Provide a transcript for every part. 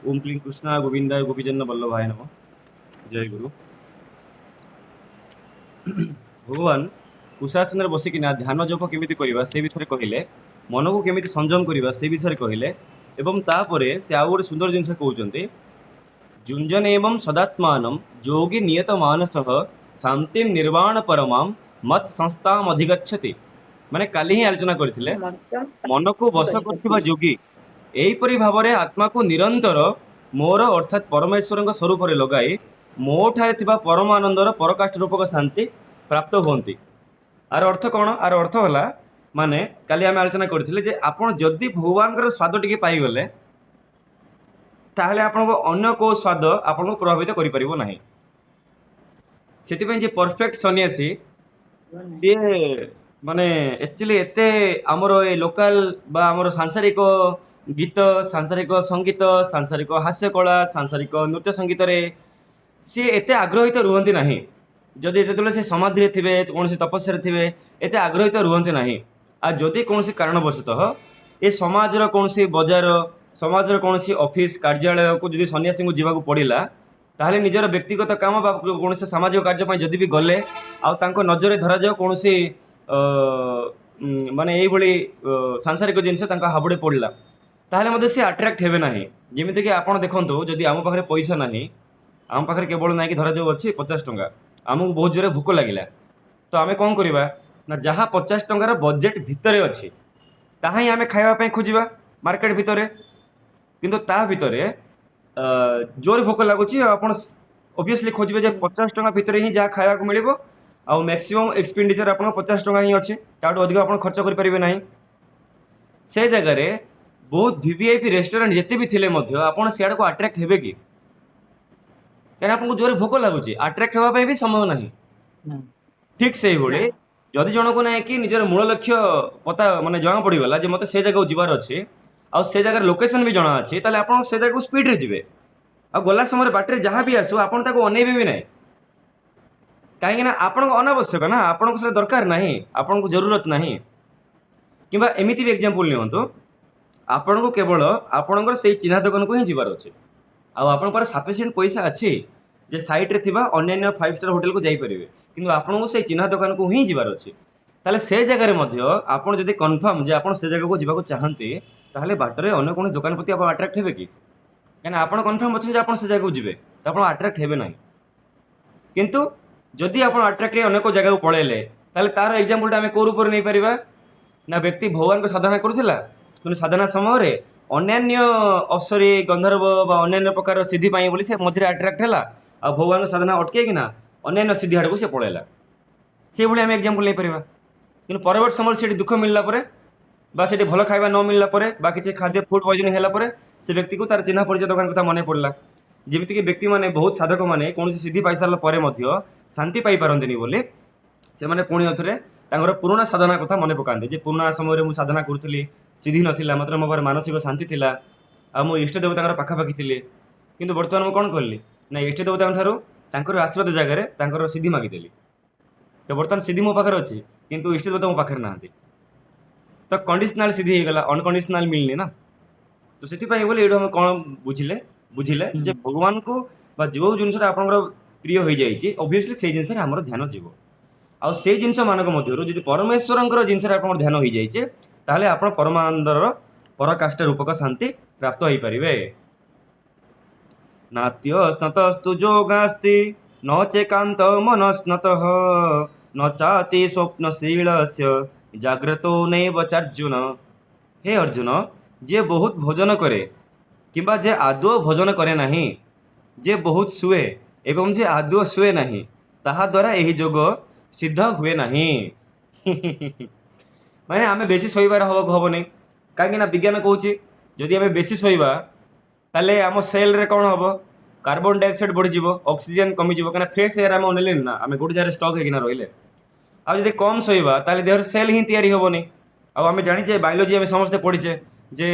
ଓମ୍ କ୍ଲିଂ କୃଷ୍ଣା ଗୋବିନ୍ଦାୟ ଗୋପୀଜନ ବଲ୍ଲଭାୟ ନମଃ। ଜୟ ଗୁରୁ। ଭଗବାନ କୁଶାସନରେ ବସିକିନା ଧ୍ୟାନ ଜପ କେମିତି କରିବା ସେ ବିଷୟରେ କହିଲେ, ମନକୁ କେମିତି ସଂଯମ କରିବା ସେ ବିଷୟରେ କହିଲେ ଏବଂ ତାପରେ ସେ ଆଉ ଗୋଟେ ସୁନ୍ଦର ଜିନିଷ କହୁଛନ୍ତି, ଯୁଞ୍ଜନ ଏବଂ ସଦାତ୍ମାନମ ଯୋଗୀ ନିୟତ ମାନସଃ ଶାନ୍ତିಂ ନିର୍ବାଣ ପରମାಂ ମତ୍ ସଂସ୍ଥାମ ଅଧିଗଚ୍ଛତି। ମାନେ କାଲି ହିଁ ଆଲୋଚନା କରିଥିଲେ, ମନକୁ ବଶ କରୁଥିବା ଯୋଗୀ ଏହିପରି ଭାବରେ ଆତ୍ମାକୁ ନିରନ୍ତର ମୋର ଅର୍ଥାତ୍ ପରମେଶ୍ୱରଙ୍କ ସ୍ୱରୂପରେ ଲଗାଇ ମୋ ଠାରେ ଥିବା ପରମ ଆନନ୍ଦର ପରକାଷ୍ଠ ରୂପକ ଶାନ୍ତି ପ୍ରାପ୍ତ ହୁଅନ୍ତି। ଆର ଅର୍ଥ କ'ଣ? ଆର ଅର୍ଥ ହେଲା, ମାନେ କାଲି ଆମେ ଆଲୋଚନା କରିଥିଲେ ଯେ ଆପଣ ଯଦି ଭଗବାନଙ୍କର ସ୍ୱାଦ ଟିକେ ପାଇଗଲେ, ତାହେଲେ ଆପଣଙ୍କ ଅନ୍ୟ କେଉଁ ସ୍ୱାଦ ଆପଣଙ୍କୁ ପ୍ରଭାବିତ କରିପାରିବ ନାହିଁ। ସେଥିପାଇଁ ଯେ ପରଫେକ୍ଟ ସନ୍ନ୍ୟାସୀ, ସିଏ ମାନେ ଆକ୍ଚୁଆଲି ଏତେ ଆମର ଏ ଲୋକାଲ ବା ଆମର ସାଂସାରିକ ଗୀତ, ସାଂସାରିକ ସଙ୍ଗୀତ, ସାଂସାରିକ ହାସ୍ୟକଳା, ସାଂସାରିକ ନୃତ୍ୟ ସଙ୍ଗୀତରେ ସିଏ ଏତେ ଆଗ୍ରହିତ ରୁହନ୍ତି ନାହିଁ। ଯଦି ଯେତେବେଳେ ସେ ସମାଧିରେ ଥିବେ, କୌଣସି ତପସ୍ୟାରେ ଥିବେ, ଏତେ ଆଗ୍ରହିତ ରୁହନ୍ତି ନାହିଁ। ଆଉ ଯଦି କୌଣସି କାରଣବଶତଃ ଏ ସମାଜର କୌଣସି ବଜାର, ସମାଜର କୌଣସି ଅଫିସ କାର୍ଯ୍ୟାଳୟକୁ ଯଦି ସନ୍ନ୍ୟାସୀଙ୍କୁ ଯିବାକୁ ପଡ଼ିଲା, ତାହେଲେ ନିଜର ବ୍ୟକ୍ତିଗତ କାମ ବା କୌଣସି ସାମାଜିକ କାର୍ଯ୍ୟ ପାଇଁ ଯଦି ବି ଗଲେ ଆଉ ତାଙ୍କ ନଜରରେ ଧରାଯାଉ କୌଣସି ମାନେ ଏଇଭଳି ସାଂସାରିକ ଜିନିଷ ତାଙ୍କ ହାବୁଡ଼େ ପଡ଼ିଲା, ତାହେଲେ ମଧ୍ୟ ସେ ଆଟ୍ରାକ୍ଟ ହେବେ ନାହିଁ। ଯେମିତିକି ଆପଣ ଦେଖନ୍ତୁ, ଯଦି ଆମ ପାଖରେ ପଇସା ନାହିଁ, ଆମ ପାଖରେ କେବଳ ନାଇଁକି ଧରାଯାଉ ଅଛି 50 ଟଙ୍କା, ଆମକୁ ବହୁତ ଜୋରେ ଭୋକ ଲାଗିଲା, ତ ଆମେ କ'ଣ କରିବା ନା ଯାହା 50 ଟଙ୍କାର ବଜେଟ୍ ଭିତରେ ଅଛି, ତାହା ହିଁ ଆମେ ଖାଇବା ପାଇଁ ଖୋଜିବା ମାର୍କେଟ ଭିତରେ। କିନ୍ତୁ ତା ଭିତରେ ଜୋରେ ଭୋକ ଲାଗୁଛି ଆଉ ଆପଣ ଅବଭିୟସଲି ଖୋଜିବେ ଯେ 50 ଟଙ୍କା ଭିତରେ ହିଁ ଯାହା ଖାଇବାକୁ ମିଳିବ ଆଉ ମ୍ୟାକ୍ସିମମ୍ ଏକ୍ସପେଣ୍ଡିଚର ଆପଣଙ୍କ 50 ଟଙ୍କା ହିଁ ଅଛି, ତାଠୁ ଅଧିକ ଆପଣ ଖର୍ଚ୍ଚ କରିପାରିବେ ନାହିଁ। ସେ ଜାଗାରେ ବହୁତ ଭିଭିଆଇପି ରେଷ୍ଟୁରାଣ୍ଟ ଯେତେ ବି ଥିଲେ ମଧ୍ୟ ଆପଣ ସିଆଡ଼କୁ ଆଟ୍ରାକ୍ଟ ହେବେ କି? କାହିଁକିନା ଆପଣଙ୍କୁ ଜୋରେ ଭୋକ ଲାଗୁଛି, ଆଟ୍ରାକ୍ଟ ହେବା ପାଇଁ ବି ସମୟ ନାହିଁ। ଠିକ୍ ସେଇଭଳି ଯଦି ଜଣକୁ ନାହିଁ କି ନିଜର ମୂଳ ଲକ୍ଷ୍ୟ ପତା ମାନେ ଜଣା ପଡ଼ିଗଲା ଯେ ମୋତେ ସେ ଜାଗାକୁ ଯିବାର ଅଛି ଆଉ ସେ ଜାଗାର ଲୋକେସନ୍ ବି ଜଣା ଅଛି, ତାହେଲେ ଆପଣ ସେ ଜାଗାକୁ ସ୍ପିଡ଼ରେ ଯିବେ ଆଉ ଗଲା ସମୟରେ ବାଟରେ ଯାହା ବି ଆସୁ, ଆପଣ ତାକୁ ଅନେଇବେ ବି ନାହିଁ। କାହିଁକି ନା ଆପଣଙ୍କ ଅନାବଶ୍ୟକ ନା, ଆପଣଙ୍କୁ ସେଟା ଦରକାର ନାହିଁ, ଆପଣଙ୍କୁ ଜରୁରତ ନାହିଁ। କିମ୍ବା ଏମିତି ବି ଏକ୍ଜାମ୍ପଲ୍ ନିଅନ୍ତୁ, ଆପଣଙ୍କୁ କେବଳ ଆପଣଙ୍କର ସେଇ ଚିହ୍ନା ଦୋକାନକୁ ହିଁ ଯିବାର ଅଛି ଆଉ ଆପଣଙ୍କ ପାଖରେ ସଫିସିଏଣ୍ଟ ପଇସା ଅଛି ଯେ ସାଇଡ଼୍ରେ ଥିବା ଅନ୍ୟାନ୍ୟ ଫାଇଭ୍ ଷ୍ଟାର୍ ହୋଟେଲକୁ ଯାଇପାରିବେ, କିନ୍ତୁ ଆପଣଙ୍କୁ ସେଇ ଚିହ୍ନା ଦୋକାନକୁ ହିଁ ଯିବାର ଅଛି। ତାହେଲେ ସେ ଜାଗାରେ ମଧ୍ୟ ଆପଣ ଯଦି କନଫର୍ମ ଯେ ଆପଣ ସେ ଜାଗାକୁ ଯିବାକୁ ଚାହାନ୍ତି, ତାହେଲେ ବାଟରେ ଅନ୍ୟ କୌଣସି ଦୋକାନ ପ୍ରତି ଆପଣ ଆଟ୍ରାକ୍ଟ ହେବେ କି? କାହିଁକିନା ଆପଣ କନଫର୍ମ ଅଛନ୍ତି ଯେ ଆପଣ ସେ ଜାଗାକୁ ଯିବେ, ତ ଆପଣ ଆଟ୍ରାକ୍ଟ ହେବେ ନାହିଁ। କିନ୍ତୁ ଯଦି ଆପଣ ଆଟ୍ରାକ୍ଟ ହେଇ ଅନ୍ୟ କେଉଁ ଜାଗାକୁ ପଳେଇଲେ, ତାହେଲେ ତାର ଏକ୍ଜାମ୍ପଲଟା ଆମେ କେଉଁ ରୂପରେ ନେଇପାରିବା ନା ବ୍ୟକ୍ତି ଭଗବାନଙ୍କ ସାଧନା କରୁଥିଲା, କିନ୍ତୁ ସାଧନା ସମୟରେ ଅନ୍ୟାନ୍ୟ ଅପ୍ସରୀ, ଗନ୍ଧର୍ବ ବା ଅନ୍ୟାନ୍ୟ ପ୍ରକାର ସିଦ୍ଧି ପାଇଁ ବୋଲି ସେ ମଝିରେ ଆଟ୍ରାକ୍ଟ ହେଲା ଆଉ ଭଗବାନଙ୍କ ସାଧନା ଅଟକେଇକିନା ଅନ୍ୟାନ୍ୟ ସିଦ୍ଧି ଆଡ଼କୁ ସେ ପଳେଇଲା। ସେଇଭଳି ଆମେ ଏକ୍ଜାମ୍ପଲ ନେଇପାରିବା। କିନ୍ତୁ ପରବର୍ତ୍ତୀ ସମୟରେ ସେଠି ଦୁଃଖ ମିଳିଲା ପରେ ବା ସେଠି ଭଲ ଖାଇବା ନ ମିଳିଲା ପରେ ବା କିଛି ଖାଦ୍ୟ ଫୁଡ୍ ପଏଜନିଂ ହେଲା ପରେ ସେ ବ୍ୟକ୍ତିକୁ ତାର ଚିହ୍ନା ପରିଚୟ ଦୋକାନ କଥା ମନେ ପଡ଼ିଲା। ଯେମିତିକି ବ୍ୟକ୍ତିମାନେ, ବହୁତ ସାଧକମାନେ କୌଣସି ସିଦ୍ଧି ପାଇସାରିଲା ପରେ ମଧ୍ୟ ଶାନ୍ତି ପାଇପାରନ୍ତିନି ବୋଲି ସେମାନେ ପୁଣି ଆଉଥରେ ତାଙ୍କର ପୁରୁଣା ସାଧନା କଥା ମନେ ପକାନ୍ତି ଯେ ପୁରୁଣା ସମୟରେ ମୁଁ ସାଧନା କରୁଥିଲି, ସିଦ୍ଧି ନଥିଲା, ମାତ୍ର ମୋ ପାଖରେ ମାନସିକ ଶାନ୍ତି ଥିଲା ଆଉ ମୁଁ ଇଷ୍ଟ ଦେବତାଙ୍କର ପାଖାପାଖି ଥିଲି। କିନ୍ତୁ ବର୍ତ୍ତମାନ ମୁଁ କ'ଣ କଲି ନା ଇଷ୍ଟ ଦେବତାଙ୍କ ଠାରୁ ତାଙ୍କର ଆଶୀର୍ବାଦ ଜାଗାରେ ତାଙ୍କର ସିଦ୍ଧି ମାଗିଦେଲି। ତ ବର୍ତ୍ତମାନ ସିଦ୍ଧି ମୋ ପାଖରେ ଅଛି, କିନ୍ତୁ ଇଷ୍ଟ ଦେବତା ମୋ ପାଖରେ ନାହାନ୍ତି। ତ କଣ୍ଡିସନାଲ ସିଦ୍ଧି ହେଇଗଲା, ଅନକଣ୍ଡିସନାଲ ମିଳିନି ନା। ତ ସେଥିପାଇଁ ବୋଲି ଏଇଠୁ ଆମେ କ'ଣ ବୁଝିଲେ ଯେ ଭଗବାନଙ୍କୁ ବା ଯେଉଁ ଜିନିଷଟା ଆପଣଙ୍କର ପ୍ରିୟ ହେଇଯାଇଛି, ଅବଭିୟସଲି ସେଇ ଜିନିଷରେ ଆମର ଧ୍ୟାନ ଯିବ। ଆଉ ସେଇ ଜିନିଷ ମାନଙ୍କ ମଧ୍ୟରୁ ଯଦି ପରମେଶ୍ୱରଙ୍କର ଜିନିଷରେ ଆପଣଙ୍କର ଧ୍ୟାନ ହେଇଯାଇଛି, ତାହେଲେ ଆପଣ ପରମାନନ୍ଦର ପରାକାଷ୍ଠା ରୂପକ ଶାନ୍ତି ପ୍ରାପ୍ତ ହେଇପାରିବେ। ନାତ୍ୟଶ୍ନତସ୍ତୁ ଯୋଗାସ୍ତି ନ ଚେକାନ୍ତ ମନଶ୍ନତଃ ନ ଚାତି ସ୍ୱପ୍ନଶୀଳସ୍ୟ ଜାଗ୍ରତୋ ନୈବ ଚାର୍ଜୁନ। ହେ ଅର୍ଜୁନ, ଯିଏ ବହୁତ ଭୋଜନ କରେ କିମ୍ବା ଯେ ଆଦୌ ଭୋଜନ କରେ ନାହିଁ, ଯେ ବହୁତ ଶୁଏ ଏବଂ ଯେ ଆଦୌ ଶୁଏ ନାହିଁ, ତାହା ଦ୍ୱାରା ଏହି ଯୋଗ ସିଦ୍ଧ ହୁଏ ନାହିଁ। ମାନେ ଆମେ ବେଶୀ ଶୋଇବାର ହବନି। କାହିଁକି ନା ବିଜ୍ଞାନ କହୁଛି, ଯଦି ଆମେ ବେଶୀ ଶୋଇବା, ତାହେଲେ ଆମ ସେଲ୍ରେ କ'ଣ ହବ? କାର୍ବନ ଡାଇଅକ୍ସାଇଡ୍ ବଢ଼ିଯିବ, ଅକ୍ସିଜେନ୍ କମିଯିବ। କାହିଁକିନା ଫ୍ରେଶ୍ ଏୟାର ଆମେ ନେଲେନି ନା, ଆମେ ଗୋଟେ ଜାଗାରେ ଷ୍ଟକ୍ ହେଇକିନା ରହିଲେ। ଆଉ ଯଦି କମ୍ ଶୋଇବା, ତାହେଲେ ଦେହରେ ସେଲ୍ ହିଁ ତିଆରି ହେବନି। ଆଉ ଆମେ ଜାଣିଛେ, ବାୟୋଲୋଜି ଆମେ ସମସ୍ତେ ପଢ଼ିଛେ ଯେ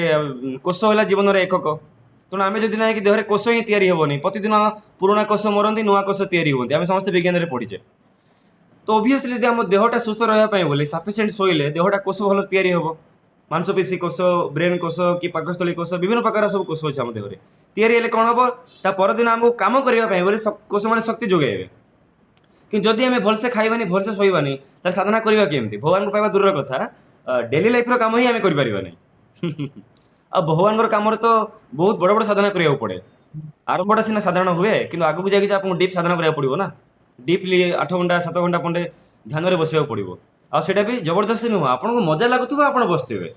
କୋଷ ହେଲା ଜୀବନର ଏକକ। ତେଣୁ ଆମେ ଯଦି ନାହିଁ କି ଦେହରେ କୋଷ ହିଁ ତିଆରି ହେବନି। ପ୍ରତିଦିନ ପୁରୁଣା କୋଷ ମରନ୍ତି, ନୂଆ କୋଷ ତିଆରି ହୁଅନ୍ତି, ଆମେ ସମସ୍ତେ ବିଜ୍ଞାନରେ ପଢ଼ିଛେ। ତ ଅବଭିୟସଲି ଯଦି ଆମ ଦେହଟା ସୁସ୍ଥ ରହିବା ପାଇଁ ବୋଲି ସଫିସିଏଣ୍ଟ ଶୋଇଲେ ଦେହଟା କୋଷ ଭଲ ତିଆରି ହେବ। ମାଂସପେଶୀ କୋଷ, ବ୍ରେନ୍ କୋଷ କି ପାକସ୍ଥଳୀ କୋଷ, ବିଭିନ୍ନ ପ୍ରକାର ସବୁ କୋଷ ଅଛି ଆମ ଦେହରେ। ତିଆରି ହେଲେ କ'ଣ ହେବ? ତା ପରଦିନ ଆମକୁ କାମ କରିବା ପାଇଁ ବୋଲି କୋଷମାନେ ଶକ୍ତି ଯୋଗାଇବେ। କିନ୍ତୁ ଯଦି ଆମେ ଭଲସେ ଖାଇବାନି, ଭଲସେ ଶୋଇବାନି, ତାହେଲେ ସାଧନା କରିବା କେମିତି? ଭଗବାନଙ୍କୁ ପାଇବା ଦୂରର କଥା, ଡେଲି ଲାଇଫର କାମ ହିଁ ଆମେ କରିପାରିବା ନାହିଁ। ଆଉ ଭଗବାନଙ୍କର କାମରେ ତ ବହୁତ ବଡ଼ ବଡ଼ ସାଧନା କରିବାକୁ ପଡ଼େ। ଆରମ୍ଭଟା ସିନା ସାଧାରଣ ହୁଏ, କିନ୍ତୁ ଆଗକୁ ଯାଇକି ଆପଣଙ୍କୁ ଡିପ୍ ସାଧନା କରିବାକୁ ପଡ଼ିବ ନା। ଡିପଲି 8 ଘଣ୍ଟା 7 ଘଣ୍ଟା ଖଣ୍ଡେ ଧ୍ୟାନରେ ବସିବାକୁ ପଡ଼ିବ। ଆଉ ସେଇଟା ବି ଜବରଦସ୍ତି ନୁହଁ, ଆପଣଙ୍କୁ ମଜା ଲାଗୁଥିବ ଆପଣ ବସିଥିବେ।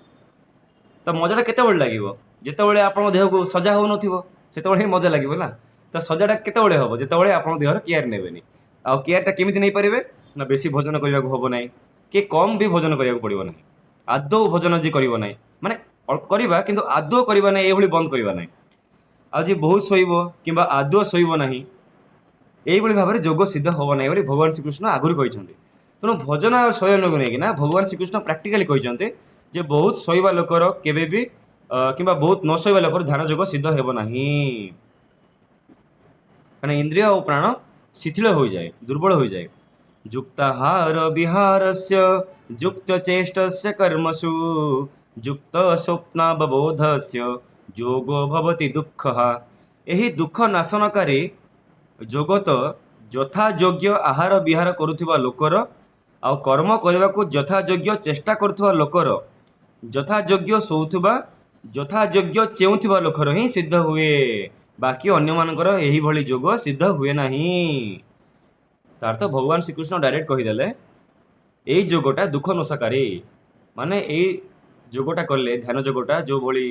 ତ ମଜାଟା କେତେବେଳେ ଲାଗିବ? ଯେତେବେଳେ ଆପଣଙ୍କ ଦେହକୁ ସଜା ହେଉନଥିବ ସେତେବେଳେ ହିଁ ମଜା ଲାଗିବ ନା। ତ ସଜାଟା କେତେବେଳେ ହେବ? ଯେତେବେଳେ ଆପଣଙ୍କ ଦେହର କେୟାର ନେବେନି। ଆଉ କେୟାରଟା କେମିତି ନେଇପାରିବେ ନା, ବେଶୀ ଭୋଜନ କରିବାକୁ ହେବ ନାହିଁ କି କମ୍ ବି ଭୋଜନ କରିବାକୁ ପଡ଼ିବ ନାହିଁ। ଆଦୌ ଭୋଜନ ଯିଏ କରିବ ନାହିଁ, ମାନେ କରିବା କିନ୍ତୁ ଆଦୌ କରିବା ନାହିଁ, ଏଇଭଳି ବନ୍ଦ କରିବା ନାହିଁ। ଆଉ ଯିଏ ବହୁତ ଶୋଇବ କିମ୍ବା ଆଦୌ ଶୋଇବ ନାହିଁ, ଏଇଭଳି ଭାବରେ ଯୋଗ ସିଦ୍ଧ ହେବ ନାହିଁ ବୋଲି ଭଗବାନ ଶ୍ରୀକୃଷ୍ଣ ଆଗରୁ କହିଛନ୍ତି। ତେଣୁ ଭୋଜନ ଆଉ ଶୟନକୁ ନେଇକିନା ଭଗବାନ ଶ୍ରୀକୃଷ୍ଣ ପ୍ରାକ୍ଟିକାଲି କହିଛନ୍ତି ଯେ ବହୁତ ଶୋଇବା ଲୋକର କେବେ ବି କିମ୍ବା ବହୁତ ନ ଶୋଇବା ଲୋକର ଧ୍ୟାନ ଯୋଗ ସିଦ୍ଧ ହେବ ନାହିଁ। କାରଣ ଇନ୍ଦ୍ରିୟ ଆଉ ପ୍ରାଣ ଶିଥିଳ ହୋଇଯାଏ, ଦୁର୍ବଳ ହୋଇଯାଏ। ଯୁକ୍ତାହାର ବିହାରସ୍ୟ ଯୁକ୍ତ ଚେଷ୍ଟସ୍ୟ କର୍ମସୁ ଯୁକ୍ତ ସ୍ୱପ୍ନାବବୋଧସ୍ୟ ଯୋଗ ଭବତି ଦୁଃଖଃ। ଏହି ଦୁଃଖ ନାଶନକାରୀ ଯୋଗ ତ ଯଥାଯୋଗ୍ୟ ଆହାର ବିହାର କରୁଥିବା ଲୋକର, ଆଉ କର୍ମ କରିବାକୁ ଯଥାଯୋଗ୍ୟ ଚେଷ୍ଟା କରୁଥିବା ଲୋକର, ଯଥାଯୋଗ୍ୟ ଶୋଉଥିବା, ଯଥାଯୋଗ୍ୟ ଚେଉଁଥିବା ଲୋକର ହିଁ ସିଦ୍ଧ ହୁଏ। ବାକି ଅନ୍ୟମାନଙ୍କର ଏହିଭଳି ଯୋଗ ସିଦ୍ଧ ହୁଏ ନାହିଁ। ତାର ତ ଭଗବାନ ଶ୍ରୀକୃଷ୍ଣ ଡାଇରେକ୍ଟ କହିଦେଲେ ଏଇ ଯୋଗଟା ଦୁଃଖ ନାଶକାରୀ। ମାନେ ଏଇ ଯୋଗଟା କଲେ, ଧ୍ୟାନ ଯୋଗଟା ଯେଉଁଭଳି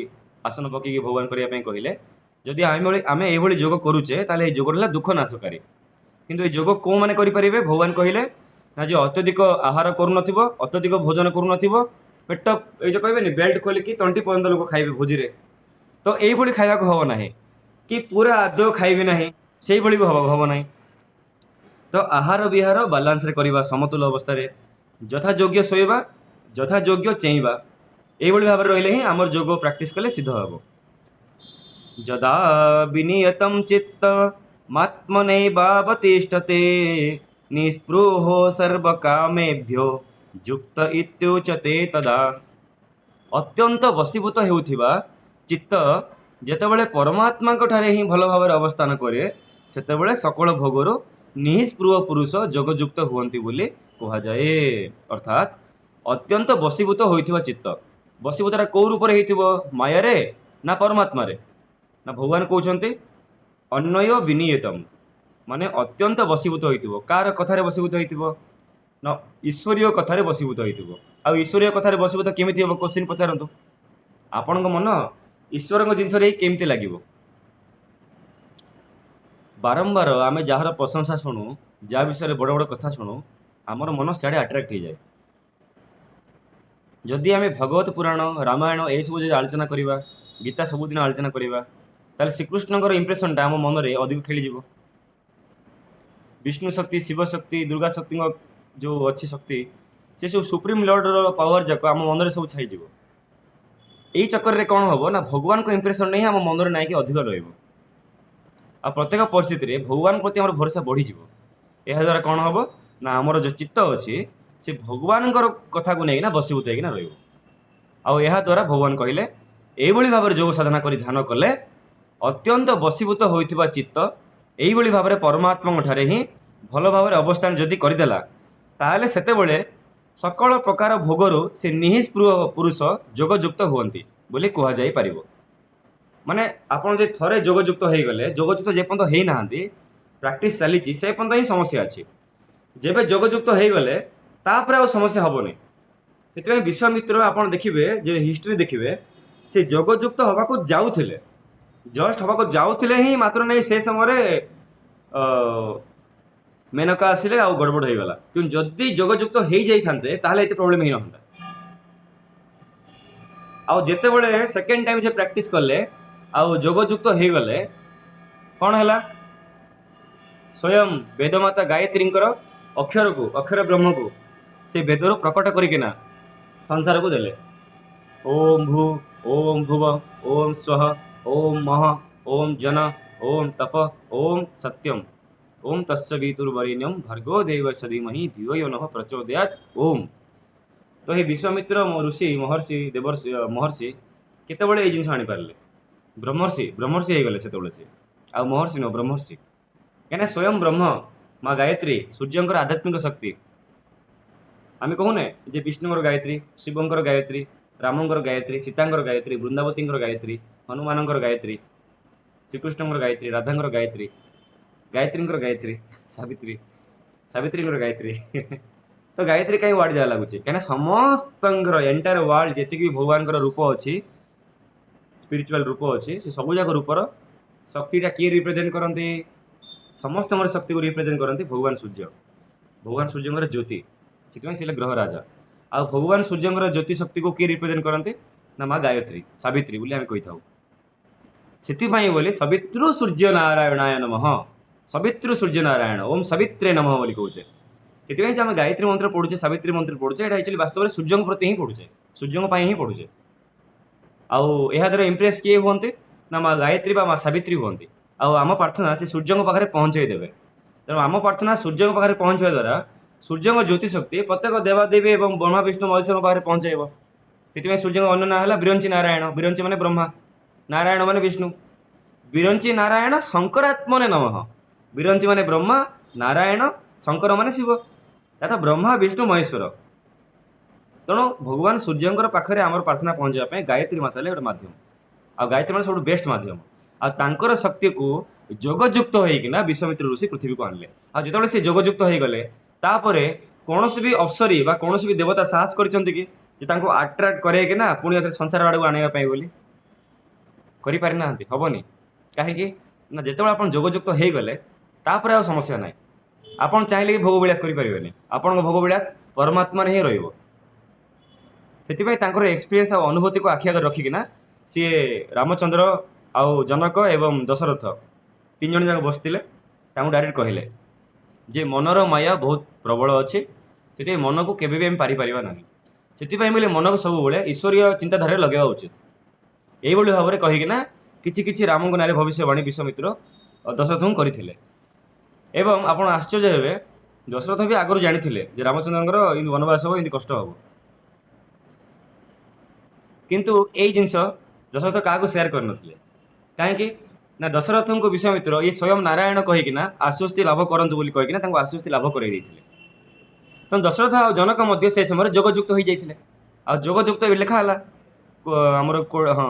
ଆସନ ପକେଇକି ଭଗବାନ କରିବା ପାଇଁ କହିଲେ, ଯଦି ଆମେ ଏଇଭଳି ଯୋଗ କରୁଛେ ତାହେଲେ ଏଇ ଯୋଗଟା ହେଲା ଦୁଃଖ ନାଶକାରୀ। କିନ୍ତୁ ଏଇ ଯୋଗ କେଉଁମାନେ କରିପାରିବେ? ଭଗବାନ କହିଲେ ନା ଯିଏ ଅତ୍ୟଧିକ ଆହାର କରୁନଥିବ, ଅତ୍ୟଧିକ ଭୋଜନ କରୁନଥିବ, ପେଟ ଏଇ ଯେଉଁ କହିବେନି ବେଲ୍ଟ ଖୋଲିକି ତଣ୍ଟି ପର୍ଯ୍ୟନ୍ତ ଲୋକ ଖାଇବେ ଭୋଜିରେ, ତ ଏଇଭଳି ଖାଇବାକୁ ହେବ ନାହିଁ କି ପୁରା ଆଦୌ ଖାଇବେ ନାହିଁ, ସେଇଭଳି ବି ହେବ ନାହିଁ। ତ ଆହାର ବିହାର ବାଲାନ୍ସରେ କରିବା, ସମତୁଲ ଅବସ୍ଥାରେ, ଯଥାଯୋଗ୍ୟ ଶୋଇବା, ଯଥାଯୋଗ୍ୟ ଚେଇଁବା, ଏଇଭଳି ଭାବରେ ରହିଲେ ହିଁ ଆମର ଯୋଗ ପ୍ରାକ୍ଟିସ୍ କଲେ ସିଦ୍ଧ ହେବ। ଯଦା ବିନିୟତಂ ଚିତ୍ତ ମାତ୍ମନୈବାବତିଷ୍ଠତେ ନିସ୍ପୃହୋ ସର୍ବକାମେଭ୍ୟୋ ଯୁକ୍ତ ଇତ୍ୟୁଚ୍ୟତେ ତଦା। ଅତ୍ୟନ୍ତ ବଶୀଭୂତ ହେଉଥିବା ଚିତ୍ତ ଯେତେବେଳେ ପରମାତ୍ମାଙ୍କ ଠାରେ ହିଁ ଭଲ ଭାବରେ ଅବସ୍ଥାନ କରେ, ସେତେବେଳେ ସକଳ ଭୋଗରୁ ନିଃସ୍ପୃହ ପୁରୁଷ ଯୋଗଯୁକ୍ତ ହୁଅନ୍ତି ବୋଲି କୁହାଯାଏ। ଅର୍ଥାତ୍ ଅତ୍ୟନ୍ତ ବଶୀଭୂତ ହୋଇଥିବା ଚିତ୍ତ, ବଶୀଭୂତଟା କୋଉ ରୂପରେ ହେଇଥିବ? ମାୟାରେ ନା ପରମାତ୍ମାରେ? ନା ଭଗବାନ କହୁଛନ୍ତି ଅନ୍ୱୟ ବିନିୟତମ, ମାନେ ଅତ୍ୟନ୍ତ ବଶୀଭୂତ ହୋଇଥିବ। କାହାର କଥାରେ ବଶୀଭୂତ ହେଇଥିବ? ନା ଈଶ୍ୱରୀୟ କଥାରେ ବଶୀଭୂତ ହେଇଥିବ। ଆଉ ଈଶ୍ୱରୀୟ କଥାରେ ବଶୀଭୂତ କେମିତି ହେବ? କୋଶ୍ଚିନ୍ ପଚାରନ୍ତୁ। ଆପଣଙ୍କ ମନ ଈଶ୍ୱରଙ୍କ ଜିନିଷରେ ହିଁ କେମିତି ଲାଗିବ? ବାରମ୍ବାର ଆମେ ଯାହାର ପ୍ରଶଂସା ଶୁଣୁ, ଯାହା ବିଷୟରେ ବଡ଼ ବଡ଼ କଥା ଶୁଣୁ, ଆମର ମନ ସିଆଡ଼େ ଆଟ୍ରାକ୍ଟ ହେଇଯାଏ। ଯଦି ଆମେ ଭଗବତ ପୁରାଣ, ରାମାୟଣ ଏସବୁ ଯଦି ଆଲୋଚନା କରିବା, ଗୀତା ସବୁଦିନ ଆଲୋଚନା କରିବା, ତାହେଲେ ଶ୍ରୀକୃଷ୍ଣଙ୍କର ଇମ୍ପ୍ରେସନଟା ଆମ ମନରେ ଅଧିକ ଖେଳିଯିବ। ବିଷ୍ଣୁ ଶକ୍ତି, ଶିବ ଶକ୍ତି, ଦୁର୍ଗା ଶକ୍ତିଙ୍କ ଯେଉଁ ଅଛି ଶକ୍ତି, ସେ ସବୁ ସୁପ୍ରିମ ଲର୍ଡ଼ର ପାୱାର ଯାକ ଆମ ମନରେ ସବୁ ଛାଇଯିବ। ଏଇ ଚକ୍କରରେ କ'ଣ ହେବ ନା, ଭଗବାନଙ୍କ ଇମ୍ପ୍ରେସନ ହିଁ ଆମ ମନରେ ନାଇଁକି ଅଧିକ ରହିବ। ଆଉ ପ୍ରତ୍ୟେକ ପରିସ୍ଥିତିରେ ଭଗବାନ ପ୍ରତି ଆମର ଭରସା ବଢ଼ିଯିବ। ଏହାଦ୍ୱାରା କ'ଣ ହେବ ନା, ଆମର ଯେଉଁ ଚିତ୍ତ ଅଛି ସେ ଭଗବାନଙ୍କର କଥାକୁ ନେଇକିନା ବଶୀଭୂତ ହେଇକିନା ରହିବ। ଆଉ ଏହାଦ୍ୱାରା ଭଗବାନ କହିଲେ ଏଇଭଳି ଭାବରେ ଯୋଗ ସାଧନା କରି ଧ୍ୟାନ କଲେ ଅତ୍ୟନ୍ତ ବଶୀଭୂତ ହୋଇଥିବା ଚିତ୍ତ ଏଇଭଳି ଭାବରେ ପରମାତ୍ମାଙ୍କ ଠାରେ ହିଁ ଭଲ ଭାବରେ ଅବସ୍ଥାନ ଯଦି କରିଦେଲା, ତାହେଲେ ସେତେବେଳେ ସକଳ ପ୍ରକାର ଭୋଗରୁ ସେ ନିଃସ୍ପୃହ ପୁରୁଷ ଯୋଗଯୁକ୍ତ ହୁଅନ୍ତି ବୋଲି କୁହାଯାଇପାରିବ। ମାନେ ଆପଣ ଯଦି ଥରେ ଯୋଗଯୁକ୍ତ ହେଇଗଲେ, ଯୋଗଯୁକ୍ତ ଯେପର୍ଯ୍ୟନ୍ତ ହେଇନାହାନ୍ତି, ପ୍ରାକ୍ଟିସ୍ ଚାଲିଛି, ସେ ପର୍ଯ୍ୟନ୍ତ ହିଁ ସମସ୍ୟା ଅଛି। ଯେବେ ଯୋଗଯୁକ୍ତ ହେଇଗଲେ ତାପରେ ଆଉ ସମସ୍ୟା ହେବନି। ସେଥିପାଇଁ ବିଶ୍ୱାମିତ୍ର ଆପଣ ଦେଖିବେ ଯେ ହିଷ୍ଟ୍ରି ଦେଖିବେ, ସେ ଯୋଗଯୁକ୍ତ ହେବାକୁ ଯାଉଥିଲେ, ଜଷ୍ଟ ହେବାକୁ ଯାଉଥିଲେ ହିଁ ମାତ୍ର ନାହିଁ, ସେ ସମୟରେ ମେନକା ଆସିଲେ ଆଉ ଗଡ଼ବଡ଼ ହେଇଗଲା। କିନ୍ତୁ ଯଦି ଯୋଗଯୁକ୍ତ ହେଇଯାଇଥାନ୍ତେ ତାହେଲେ ଏତେ ପ୍ରୋବ୍ଲେମ୍ ହେଇନଥାନ୍ତା। ଆଉ ଯେତେବେଳେ ସେକେଣ୍ଡ ଟାଇମ୍ ସେ ପ୍ରାକ୍ଟିସ୍ କଲେ ଆଉ ଯୋଗଯୁକ୍ତ ହେଇଗଲେ, କ'ଣ ହେଲା? ସ୍ୱୟଂ ବେଦମାତା ଗାୟତ୍ରୀଙ୍କର ଅକ୍ଷରକୁ, ଅକ୍ଷର ବ୍ରହ୍ମକୁ ସେ ବେଦରୁ ପ୍ରକଟ କରିକିନା ସଂସାରକୁ ଦେଲେ। ଓମ୍ ଭୂ, ଓମ୍ ଭୁବ, ଓମ୍ ସ୍ୱଃ, ଓମ୍ ମହ, ଓମ୍ ଜନ, ଓମ୍ ତପ, ଓମ୍ ସତ୍ୟମ, ଓମ୍ ତତ୍ସବିତୁର୍ବରେଣ୍ୟಂ ଭର୍ଗୋ ଦେବସ୍ୟ ଧୀମହି ଧିୟୋ ୟୋ ନଃ ପ୍ରଚୋଦୟାତ୍ ଓମ୍। ତ ଏହି ବିଶ୍ୱାମିତ୍ର ଋଷି ମହର୍ଷି ଦେବର୍ଷି ମହର୍ଷି କେତେବେଳେ ଏଇ ଜିନିଷ ଆଣିପାରିଲେ? ବ୍ରହ୍ମର୍ଷି, ବ୍ରହ୍ମର୍ଷି ହେଇଗଲେ ସେତେବେଳେ ସେ, ଆଉ ମହର୍ଷି ନୁହଁ, ବ୍ରହ୍ମର୍ଷି। କାହିଁକିନା ସ୍ୱୟଂ ବ୍ରହ୍ମ, ମା ଗାୟତ୍ରୀ, ସୂର୍ଯ୍ୟଙ୍କର ଆଧ୍ୟାତ୍ମିକ ଶକ୍ତି। ଆମେ କହୁନେ ଯେ ବିଷ୍ଣୁଙ୍କର ଗାୟତ୍ରୀ, ଶିବଙ୍କର ଗାୟତ୍ରୀ, ରାମଙ୍କର ଗାୟତ୍ରୀ, ସୀତାଙ୍କର ଗାୟତ୍ରୀ, ବୃନ୍ଦାବତୀଙ୍କର ଗାୟତ୍ରୀ, ହନୁମାନଙ୍କର ଗାୟତ୍ରୀ, ଶ୍ରୀକୃଷ୍ଣଙ୍କର ଗାୟତ୍ରୀ, ରାଧାଙ୍କର ଗାୟତ୍ରୀ, ଗାୟତ୍ରୀଙ୍କର ଗାୟତ୍ରୀ, ସାବିତ୍ରୀ, ସାବିତ୍ରୀଙ୍କର ଗାୟତ୍ରୀ। ତ ଗାୟତ୍ରୀ କାହିଁ ୱାର୍ଡ ଯାହା ଲାଗୁଛି? କାହିଁକିନା ସମସ୍ତଙ୍କର ଏଣ୍ଟାୟାର ୱାର୍ଲଡ ଯେତିକି ବି ଭଗବାନଙ୍କର ରୂପ ଅଛି, ସ୍ପିରିଚୁଆଲ ରୂପ ଅଛି, ସେ ସବୁ ଯାକ ରୂପର ଶକ୍ତିଟା କିଏ ରିପ୍ରେଜେଣ୍ଟ କରନ୍ତି? ସମସ୍ତଙ୍କର ଶକ୍ତିକୁ ରିପ୍ରେଜେଣ୍ଟ କରନ୍ତି ଭଗବାନ ସୂର୍ଯ୍ୟ, ଭଗବାନ ସୂର୍ଯ୍ୟଙ୍କର ଜ୍ୟୋତି। ସେଥିପାଇଁ ସେ ହେଲେ ଗ୍ରହ ରାଜା। ଆଉ ଭଗବାନ ସୂର୍ଯ୍ୟଙ୍କର ଜ୍ୟୋତି ଶକ୍ତିକୁ କିଏ ରିପ୍ରେଜେଣ୍ଟ କରନ୍ତି ନା ମା ଗାୟତ୍ରୀ, ସାବିତ୍ରୀ ବୋଲି ଆମେ କହିଥାଉ। ସେଥିପାଇଁ ବୋଲି ସବିତୃ ସୂର୍ଯ୍ୟ ନାରାୟଣାୟ ନମଃ, ସବିତୃ ସୂର୍ଯ୍ୟ ନାରାୟଣ, ଓମ୍ ସବିତ୍ରେ ନମଃ ବୋଲି କହୁଛେ। ସେଥିପାଇଁ ଯେ ଆମେ ଗାୟତ୍ରୀ ମନ୍ତ୍ର ପଢୁଛେ, ସାବିତ୍ରୀ ମନ୍ତ୍ର ପଢୁଛେ, ଏଇଟା ଆକ୍ଚୁଆଲି ବାସ୍ତବରେ ସୂର୍ଯ୍ୟଙ୍କ ପ୍ରତି ହିଁ ପଢୁଛେ, ସୂର୍ଯ୍ୟଙ୍କ ପାଇଁ ହିଁ ପଢୁଛେ। ଆଉ ଏହା ଦ୍ୱାରା ଇମ୍ପ୍ରେସ୍ କିଏ ହୁଅନ୍ତି ନା ମା ଗାୟତ୍ରୀ ବା ମା ସାବିତ୍ରୀ ହୁଅନ୍ତି। ଆଉ ଆମ ପ୍ରାର୍ଥନା ସେ ସୂର୍ଯ୍ୟଙ୍କ ପାଖରେ ପହଞ୍ଚେଇ ଦେବେ। ତେଣୁ ଆମ ପ୍ରାର୍ଥନା ସୂର୍ଯ୍ୟଙ୍କ ପାଖରେ ପହଞ୍ଚିବା ଦ୍ୱାରା ସୂର୍ଯ୍ୟଙ୍କ ଜ୍ୟୋତି ଶକ୍ତି ପ୍ରତ୍ୟେକ ଦେବାଦେବୀ ଏବଂ ବ୍ରହ୍ମା, ବିଷ୍ଣୁ, ମହେଶ୍ୱରଙ୍କ ପାଖରେ ପହଞ୍ଚେଇବ। ସେଥିପାଇଁ ସୂର୍ଯ୍ୟଙ୍କ ଅନ୍ୟ ନାଁ ହେଲା ବିରଞ୍ଚି ନାରାୟଣ। ବିରଞ୍ଚି ମାନେ ବ୍ରହ୍ମା, ନାରାୟଣ ମାନେ ବିଷ୍ଣୁ। ବିରଞ୍ଚି ନାରାୟଣ ଶଙ୍କରାତ୍ମନେ ନମଃ। ବିରଞ୍ଚି ମାନେ ବ୍ରହ୍ମା, ନାରାୟଣ, ଶଙ୍କର ମାନେ ଶିବ, ତଥା ବ୍ରହ୍ମା, ବିଷ୍ଣୁ, ମହେଶ୍ୱର। ତେଣୁ ଭଗବାନ ସୂର୍ଯ୍ୟଙ୍କର ପାଖରେ ଆମର ପ୍ରାର୍ଥନା ପହଞ୍ଚିବା ପାଇଁ ଗାୟତ୍ରୀ ମାତା ହେଲେ ଗୋଟେ ମାଧ୍ୟମ। ଆଉ ଗାୟତ୍ରୀ ମାନେ ସବୁଠୁ ବେଷ୍ଟ ମାଧ୍ୟମ। ଆଉ ତାଙ୍କର ଶକ୍ତିକୁ ଯୋଗଯୁକ୍ତ ହେଇକିନା ବିଶ୍ୱାମିତ୍ର ଋଷି ପୃଥିବୀକୁ ଆଣିଲେ। ଆଉ ଯେତେବେଳେ ସେ ଯୋଗଯୁକ୍ତ ହେଇଗଲେ, ତାପରେ କୌଣସି ବି ଅପ୍ସରୀ ବା କୌଣସି ବି ଦେବତା ସାହସ କରିଛନ୍ତି କି ଯେ ତାଙ୍କୁ ଆଟ୍ରାକ୍ଟ କରେଇକିନା ପୁଣି ଆଉଥରେ ସଂସାର ଆଡ଼କୁ ଆଣିବା ପାଇଁ ବୋଲି? କରିପାରିନାହାନ୍ତି, ହବନି। କାହିଁକି ନା ଯେତେବେଳେ ଆପଣ ଯୋଗଯୁକ୍ତ ହେଇଗଲେ, ତାପରେ ଆଉ ସମସ୍ୟା ନାହିଁ। ଆପଣ ଚାହିଁଲେ ବି ଭୋଗ ବିଳାସ କରିପାରିବେନି। ଆପଣଙ୍କ ଭୋଗ ବିଳାସ ପରମାତ୍ମାରେ ହିଁ ରହିବ। ସେଥିପାଇଁ ତାଙ୍କର ଏକ୍ସପିରିଏନ୍ସ ଆଉ ଅନୁଭୂତିକୁ ଆଖି ଆଗରେ ରଖିକିନା ସିଏ ରାମଚନ୍ଦ୍ର ଆଉ ଜନକ ଏବଂ ଦଶରଥ ତିନି ଜଣ ଯାକ ବସିଥିଲେ, ତାଙ୍କୁ ଡାଇରେକ୍ଟ କହିଲେ ଯେ ମନର ମାୟା ବହୁତ ପ୍ରବଳ ଅଛି, ସେଥିପାଇଁ ମନକୁ କେବେ ବି ଆମେ ପାରିପାରିବା ନାହିଁ। ସେଥିପାଇଁ ବୋଲି ମନକୁ ସବୁବେଳେ ଈଶ୍ୱରୀୟ ଚିନ୍ତାଧାରାରେ ଲଗେଇବା ଉଚିତ। ଏଇଭଳି ଭାବରେ କହିକିନା କିଛି କିଛି ରାମଙ୍କ ନାଁରେ ଭବିଷ୍ୟବାଣୀ ବିଶ୍ୱାମିତ୍ର ଦଶରଥଙ୍କୁ କରିଥିଲେ। ଏବଂ ଆପଣ ଆଶ୍ଚର୍ଯ୍ୟ ହେବେ, ଦଶରଥ ବି ଆଗରୁ ଜାଣିଥିଲେ ଯେ ରାମଚନ୍ଦ୍ରଙ୍କର ଏମିତି ବନବାସ ହେବ, ଏମିତି କଷ୍ଟ ହେବ। କିନ୍ତୁ ଏଇ ଜିନିଷ ଦଶରଥ କାହାକୁ ସେୟାର କରିନଥିଲେ। କାହିଁକି ନା ଦଶରଥଙ୍କୁ ବିଶ୍ୱାମିତ୍ର ଇଏ ସ୍ୱୟଂ ନାରାୟଣ କହିକିନା ଆଶ୍ୱସ୍ତି ଲାଭ କରନ୍ତୁ ବୋଲି କହିକିନା ତାଙ୍କୁ ଆଶ୍ୱସ୍ତି ଲାଭ କରାଇ ଦେଇଥିଲେ। ତେଣୁ ଦଶରଥ ଆଉ ଜନକ ମଧ୍ୟ ସେ ସମୟରେ ଯୋଗଯୁକ୍ତ ହୋଇଯାଇଥିଲେ। ଆଉ ଯୋଗଯୁକ୍ତ ବି ଲେଖା ହେଲା ଆମର ହଁ,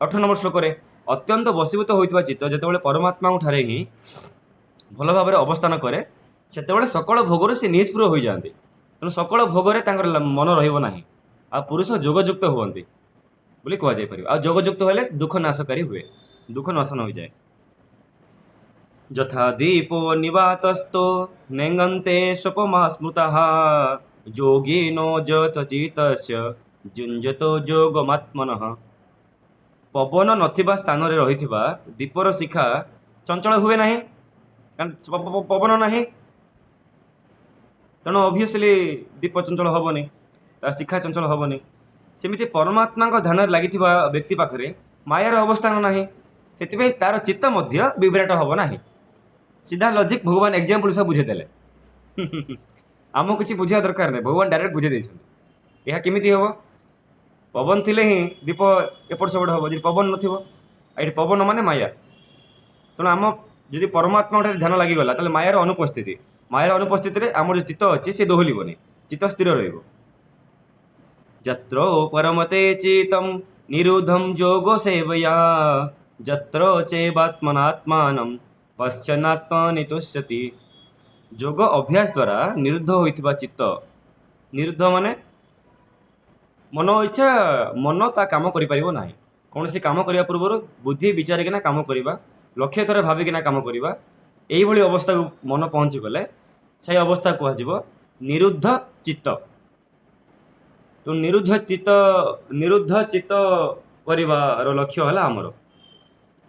18 ନମ୍ବର ଶ୍ଲୋକରେ, ଅତ୍ୟନ୍ତ ବଶୀଭୂତ ହୋଇଥିବା ଚିତ୍ତ ଯେତେବେଳେ ପରମାତ୍ମାଙ୍କ ଠାରେ ହିଁ ଭଲ ଭାବରେ ଅବସ୍ଥାନ କରେ, ସେତେବେଳେ ସକଳ ଭୋଗରୁ ସେ ନିଷ୍ପୃହ ହୋଇଯାଆନ୍ତି। ତେଣୁ ସକଳ ଭୋଗରେ ତାଙ୍କର ମନ ରହିବ ନାହିଁ। ଆଉ ପୁରୁଷ ଯୋଗଯୁକ୍ତ ହୁଅନ୍ତି ବୋଲି କୁହାଯାଇପାରିବ। ଆଉ ଯୋଗଯୁକ୍ତ ହେଲେ ଦୁଃଖ ନାଶକାରୀ ହୁଏ, ଦୁଃଖ ନାଶନ ହୋଇଯାଏ। ଯଥା ଦୀପୋ ନିବାତସ୍ତୋ ନେଙ୍ଗନ୍ତେ ସ୍ୱପମା ସ୍ମୃତଃ ଯୋଗିନୋ ଯତ ଚିତ୍ତସ୍ୟ ଯୁଞ୍ଜତୋ ଯୋଗମାତ୍ମନଃ। ପବନ ନଥିବା ସ୍ଥାନରେ ରହିଥିବା ଦୀପର ଶିଖା ଚଞ୍ଚଳ ହୁଏ ନାହିଁ, କାରଣ ପବନ ନାହିଁ। ତେଣୁ ଅବଭିୟସଲି ଦୀପ ଚଞ୍ଚଳ ହବନି, ତାର ଶିଖା ଚଞ୍ଚଳ ହବନି। ସେମିତି ପରମାତ୍ମାଙ୍କ ଧ୍ୟାନରେ ଲାଗିଥିବା ବ୍ୟକ୍ତି ପାଖରେ ମାୟାର ଅବସ୍ଥାନ ନାହିଁ, ସେଥିପାଇଁ ତାର ଚିତ୍ତ ମଧ୍ୟ ବିଭ୍ରାଟ ହବ ନାହିଁ। ସିଧା ଲଜିକ୍ ଭଗବାନ ଏକ୍ଜାମ୍ପଲ୍ ସହ ବୁଝେଇଦେଲେ। ଆମକୁ କିଛି ବୁଝିବା ଦରକାର ନାହିଁ, ଭଗବାନ ଡାଇରେକ୍ଟ ବୁଝେଇ ଦେଇଛନ୍ତି। ଏହା କେମିତି ହବ? ପବନ ଥିଲେ ହିଁ ଦୀପ ଏପଟ ସେପଟ ହବ, ଯଦି ପବନ ନଥିବ। ଆଉ ଏଠି ପବନ ମାନେ ମାୟା। ତେଣୁ ଆମ ଯଦି ପରମାତ୍ମାଙ୍କ ଠାରେ ଧ୍ୟାନ ଲାଗିଗଲା, ତାହେଲେ ମାୟାର ଅନୁପସ୍ଥିତି, ମାୟାର ଅନୁପସ୍ଥିତିରେ ଆମର ଯେଉଁ ଚିତ୍ତ ଅଛି ସେ ଦୋହଲିବନି, ଚିତ୍ତ ସ୍ଥିର ରହିବ। ଯତ୍ର ପରମତେ ଚିତ୍ତಂ ନିରୁଧಂ ଯୋଗ ସେବୟା ଯତ୍ର ଚୈବାତ୍ମନାତ୍ମାନಂ ପଶ୍ୟନାତ୍ମନି ତୁଷ୍ୟତି। ଯୋଗ ଅଭ୍ୟାସ ଦ୍ୱାରା ନିରୁଦ୍ଧ ହୋଇଥିବା ଚିତ୍ତ, ନିରୁଦ୍ଧ ମାନେ ମନ ଇଚ୍ଛା ମନ ତା କାମ କରିପାରିବ ନାହିଁ। କୌଣସି କାମ କରିବା ପୂର୍ବରୁ ବୁଦ୍ଧି ବିଚାରିକିନା କାମ କରିବା, ଲକ୍ଷ୍ୟ ଥରେ ଭାବିକିନା କାମ କରିବା, ଏଇଭଳି ଅବସ୍ଥାକୁ ମନ ପହଞ୍ଚିଗଲେ ସେଇ ଅବସ୍ଥା କୁହାଯିବ ନିରୁଦ୍ଧ ଚିତ୍ତ। ତ ନିରୁଦ୍ଧ ଚିତ୍ତ, ନିରୁଦ୍ଧ ଚିତ୍ତ କରିବାର ଲକ୍ଷ୍ୟ ହେଲା ଆମର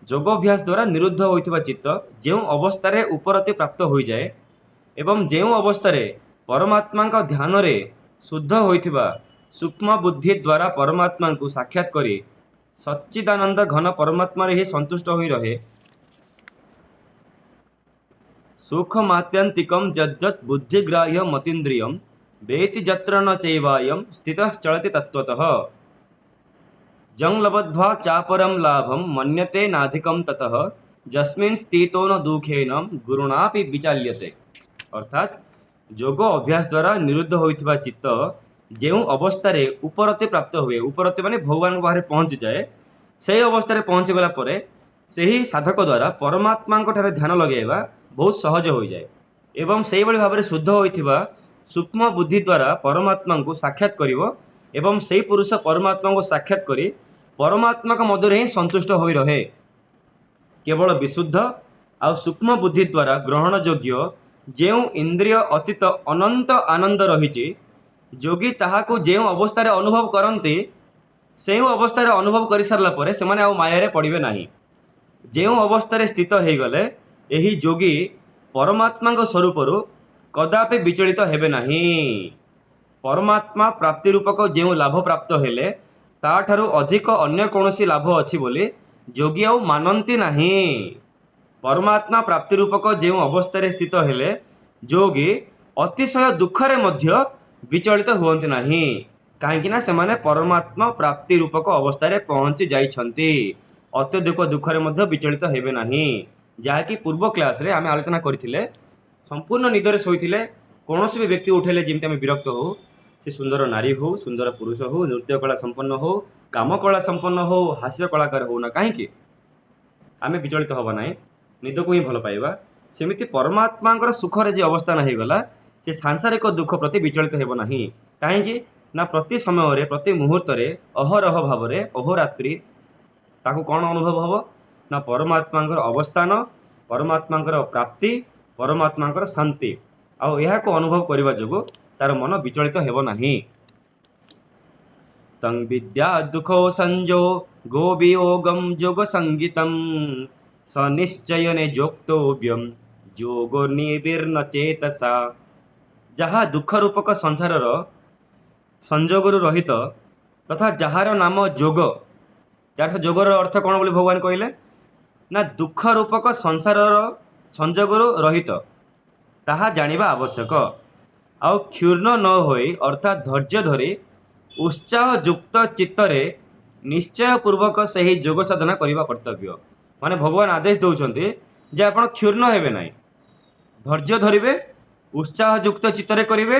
ଯୋଗ ଅଭ୍ୟାସ ଦ୍ୱାରା ନିରୁଦ୍ଧ ହୋଇଥିବା ଚିତ୍ତ ଯେଉଁ ଅବସ୍ଥାରେ ଉପରତି ପ୍ରାପ୍ତ ହୋଇଯାଏ ଏବଂ ଯେଉଁ ଅବସ୍ଥାରେ ପରମାତ୍ମାଙ୍କ ଧ୍ୟାନରେ ଶୁଦ୍ଧ ହୋଇଥିବା ସୂକ୍ଷ୍ମ ବୁଦ୍ଧି ଦ୍ୱାରା ପରମାତ୍ମାଙ୍କୁ ସାକ୍ଷାତ କରି ସଚ୍ଚିଦାନନ୍ଦ ଘନ ପରମାତ୍ମାରେ ହିଁ ସନ୍ତୁଷ୍ଟ ହୋଇ ରହେ। ସୁଖମାତ୍ୟନ୍ତିକಂ ଯଦ୍ୟତ୍ ବୁଦ୍ଧିଗ୍ରାହ୍ୟ ମତୀନ୍ଦ୍ରିୟಂ ବେତି ଯତ୍ର ନ ଚୈବାୟಂ ସ୍ଥିତଶ୍ଚଳତି ତତ୍ତ୍ୱତଃ। ଯଂ ଲବ୍ଧ୍ୱା ଚାପରಂ ଲାଭಂ ମନ୍ୟତେ ନାଧିକಂ ତତଃ ଯସ୍ମିନ୍ ସ୍ଥିତୋ ନ ଦୁଃଖେନ ଗୁରୁଣାପି ବିଚାଲ୍ୟତେ। ଅର୍ଥାତ୍ ଯୋଗ ଅଭ୍ୟାସ ଦ୍ୱାରା ନିରୁଦ୍ଧ ହୋଇଥିବା ଚିତ୍ତ ଯେଉଁ ଅବସ୍ଥାରେ ଉପରତି ପ୍ରାପ୍ତ ହୁଏ, ଉପରତି ମାନେ ଭଗବାନଙ୍କ ପାଖରେ ପହଞ୍ଚିଯାଏ, ସେହି ଅବସ୍ଥାରେ ପହଞ୍ଚିଗଲା ପରେ ସେହି ସାଧକ ଦ୍ୱାରା ପରମାତ୍ମାଙ୍କ ଠାରେ ଧ୍ୟାନ ଲଗାଇବା ବହୁତ ସହଜ ହୋଇଯାଏ ଏବଂ ସେଇଭଳି ଭାବରେ ଶୁଦ୍ଧ ହୋଇଥିବା ସୂକ୍ଷ୍ମ ବୁଦ୍ଧି ଦ୍ୱାରା ପରମାତ୍ମାଙ୍କୁ ସାକ୍ଷାତ କରିବ ଏବଂ ସେଇ ପୁରୁଷ ପରମାତ୍ମାଙ୍କୁ ସାକ୍ଷାତ କରି ପରମାତ୍ମାଙ୍କ ମଧ୍ୟରେ ହିଁ ସନ୍ତୁଷ୍ଟ ହୋଇ ରହେ। କେବଳ ବିଶୁଦ୍ଧ ଆଉ ସୂକ୍ଷ୍ମ ବୁଦ୍ଧି ଦ୍ୱାରା ଗ୍ରହଣ ଯୋଗ୍ୟ ଯେଉଁ ଇନ୍ଦ୍ରିୟ ଅତୀତ ଅନନ୍ତ ଆନନ୍ଦ ରହିଛି, ଯୋଗୀ ତାହାକୁ ଯେଉଁ ଅବସ୍ଥାରେ ଅନୁଭବ କରନ୍ତି, ଯେଉଁ ଅବସ୍ଥାରେ ଅନୁଭବ କରିସାରିଲା ପରେ ସେମାନେ ଆଉ ମାୟାରେ ପଡ଼ିବେ ନାହିଁ। ଯେଉଁ ଅବସ୍ଥାରେ ସ୍ଥିତ ହେଇଗଲେ ଏହି ଯୋଗୀ ପରମାତ୍ମାଙ୍କ ସ୍ୱରୂପରୁ କଦାପି ବିଚଳିତ ହେବେ ନାହିଁ। ପରମାତ୍ମା ପ୍ରାପ୍ତି ରୂପକ ଯେଉଁ ଲାଭ ପ୍ରାପ୍ତ ହେଲେ ତାଠାରୁ ଅଧିକ ଅନ୍ୟ କୌଣସି ଲାଭ ଅଛି ବୋଲି ଯୋଗୀ ଆଉ ମାନନ୍ତି ନାହିଁ। ପରମାତ୍ମା ପ୍ରାପ୍ତି ରୂପକ ଯେଉଁ ଅବସ୍ଥାରେ ସ୍ଥିତ ହେଲେ ଯୋଗୀ ଅତିଶୟ ଦୁଃଖରେ ମଧ୍ୟ ବିଚଳିତ ହୁଅନ୍ତି ନାହିଁ, କାହିଁକି ନା ସେମାନେ ପରମାତ୍ମା ପ୍ରାପ୍ତି ରୂପକ ଅବସ୍ଥାରେ ପହଞ୍ଚି ଯାଇଛନ୍ତି। ଅତ୍ୟଧିକ ଦୁଃଖରେ ମଧ୍ୟ ବିଚଳିତ ହେବେ ନାହିଁ, ଯାହାକି ପୂର୍ବ କ୍ଲାସରେ ଆମେ ଆଲୋଚନା କରିଥିଲେ। ସମ୍ପୂର୍ଣ୍ଣ ନିଦରେ ଶୋଇଥିଲେ କୌଣସି ବି ବ୍ୟକ୍ତି ଉଠେଇଲେ ଯେମିତି ଆମେ ବିରକ୍ତ ହଉ, ସେ ସୁନ୍ଦର ନାରୀ ହଉ, ସୁନ୍ଦର ପୁରୁଷ ହଉ, ନୃତ୍ୟ କଳା ସମ୍ପନ୍ନ ହଉ, କାମ କଳା ସମ୍ପନ୍ନ ହଉ, ହାସ୍ୟ କଳାକାର ହଉ ନା କାହିଁକି, ଆମେ ବିଚଳିତ ହବା ନାହିଁ, ନିଦକୁ ହିଁ ଭଲ ପାଇବା। ସେମିତି ପରମାତ୍ମାଙ୍କର ସୁଖରେ ଯେ ଅବସ୍ଥାନ ହେଇଗଲା, ସେ ସାଂସାରିକ ଦୁଃଖ ପ୍ରତି ବିଚଳିତ ହେବ ନାହିଁ। କାହିଁକି ନା ପ୍ରତି ସମୟରେ, ପ୍ରତି ମୁହୂର୍ତ୍ତରେ, ଅହରହ ଭାବରେ, ଅହୋରାତ୍ରି ତାକୁ କ'ଣ ଅନୁଭବ ହେବ ନା ପରମାତ୍ମାଙ୍କର ଅବସ୍ଥାନ, ପରମାତ୍ମାଙ୍କର ପ୍ରାପ୍ତି, ପରମାତ୍ମାଙ୍କର ଶାନ୍ତି। ଆଉ ଏହାକୁ ଅନୁଭବ କରିବା ଯୋଗୁଁ ତାର ମନ ବିଚଳିତ ହେବ ନାହିଁ। ତଂ ବିଦ୍ୟା ଦୁଃଖ ସଂଯୋ ଗୋବିୟୋଗಂ ଯୋଗ ସଂଗୀତಂ ସନିଶ୍ଚୟନେ ଯୋକ୍ତବ୍ୟಂ ଯୋଗ ନିବୀର୍ଣ୍ଣ ଚେତସା। ଯାହା ଦୁଃଖ ରୂପକ ସଂସାରର ସଂଯୋଗରୁ ରହିତ ତଥା ଯାହାର ନାମ ଯୋଗ, ଯାହାର ଯୋଗର ଅର୍ଥ କ'ଣ ବୋଲି ଭଗବାନ କହିଲେ ନା ଦୁଃଖ ରୂପକ ସଂସାରର ସଂଯୋଗରୁ ରହିତ, ତାହା ଜାଣିବା ଆବଶ୍ୟକ। ଆଉ କ୍ଷୁର୍ଣ୍ଣ ନ ହୋଇ ଅର୍ଥାତ୍ ଧୈର୍ଯ୍ୟ ଧରି ଉତ୍ସାହଯୁକ୍ତ ଚିତ୍ତରେ ନିଶ୍ଚୟ ପୂର୍ବକ ସେହି ଯୋଗ ସାଧନା କରିବା କର୍ତ୍ତବ୍ୟ। ମାନେ ଭଗବାନ ଆଦେଶ ଦେଉଛନ୍ତି ଯେ ଆପଣ କ୍ଷୁର୍ଣ୍ଣ ହେବେ ନାହିଁ, ଧୈର୍ଯ୍ୟ ଧରିବେ, ଉତ୍ସାହଯୁକ୍ତ ଚିତ୍ତରେ କରିବେ।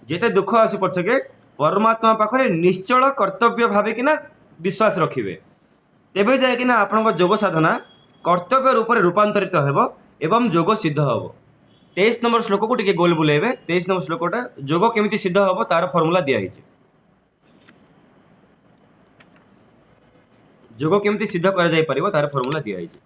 ଯେତେ ଦୁଃଖ ଆସୁ ପଛକେ ପରମାତ୍ମା ପାଖରେ ନିଶ୍ଚଳ କର୍ତ୍ତବ୍ୟ ଭାବିକିନା ବିଶ୍ୱାସ ରଖିବେ, ତେବେ ଯାଇକିନା ଆପଣଙ୍କ ଯୋଗ ସାଧନା କର୍ତ୍ତବ୍ୟ ରୂପରେ ରୂପାନ୍ତରିତ ହେବ ଏବଂ ଯୋଗ ସିଦ୍ଧ ହେବ। 23 ନମ୍ବର ଶ୍ଲୋକକୁ ଟିକେ ଗୋଲ ବୁଲେଇବେ। 23 ନମ୍ବର ଶ୍ଲୋକଟା ଯୋଗ କେମିତି ସିଦ୍ଧ ହେବ ତାର ଫର୍ମୁଲା ଦିଆହେଇଛି। ଯୋଗ କେମିତି ସିଦ୍ଧ କରାଯାଇ ପାରିବ ତାର ଫର୍ମୁଲା ଦିଆହେଇଛି।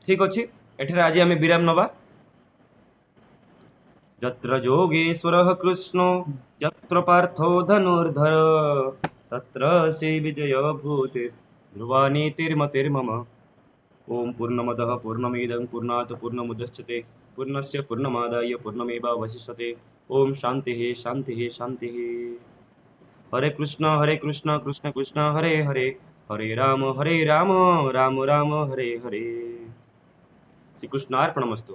ଠିକ ଅଛି, ଏଠାରେ ଆଜି ଆମେ ବିରାମ ନେବା। ଯତ୍ର ଯୋଗେଶ୍ୱରଃ କୃଷ୍ଣୋ ଯତ୍ର ପାର୍ଥୋ ଧନୁର୍ଧର ତତ୍ର ଶ୍ରୀ ବିଜୟ ଭୂତି ଧ୍ରୁବା ନୀତିର୍ମତିର୍ମମ। ଓಂ ପୂର୍ଣ୍ଣମଦଃ ପୂର୍ଣ୍ଣମିଦଂ ପୂର୍ଣ୍ଣାତ୍ ପୂର୍ଣ୍ଣମୁଦଚ୍ୟତେ ପୂର୍ଣ୍ଣସ୍ୟ ପୂର୍ଣ୍ଣମାଦାୟ ପୂର୍ଣ୍ଣମେବାବଶିଷ୍ୟତେ। ଓಂ ଶାନ୍ତିଃ ଶାନ୍ତିଃ ଶାନ୍ତିଃ। ହରେ କୃଷ୍ଣ ହରେ କୃଷ୍ଣ କୃଷ୍ଣ କୃଷ୍ଣ ହରେ ହରେ, ହରେ ରାମ ହରେ ରାମ ରାମ ରାମ ହରେ ହରେ। ଶ୍ରୀକୃଷ୍ଣାର୍ପଣମସ୍ତୁ।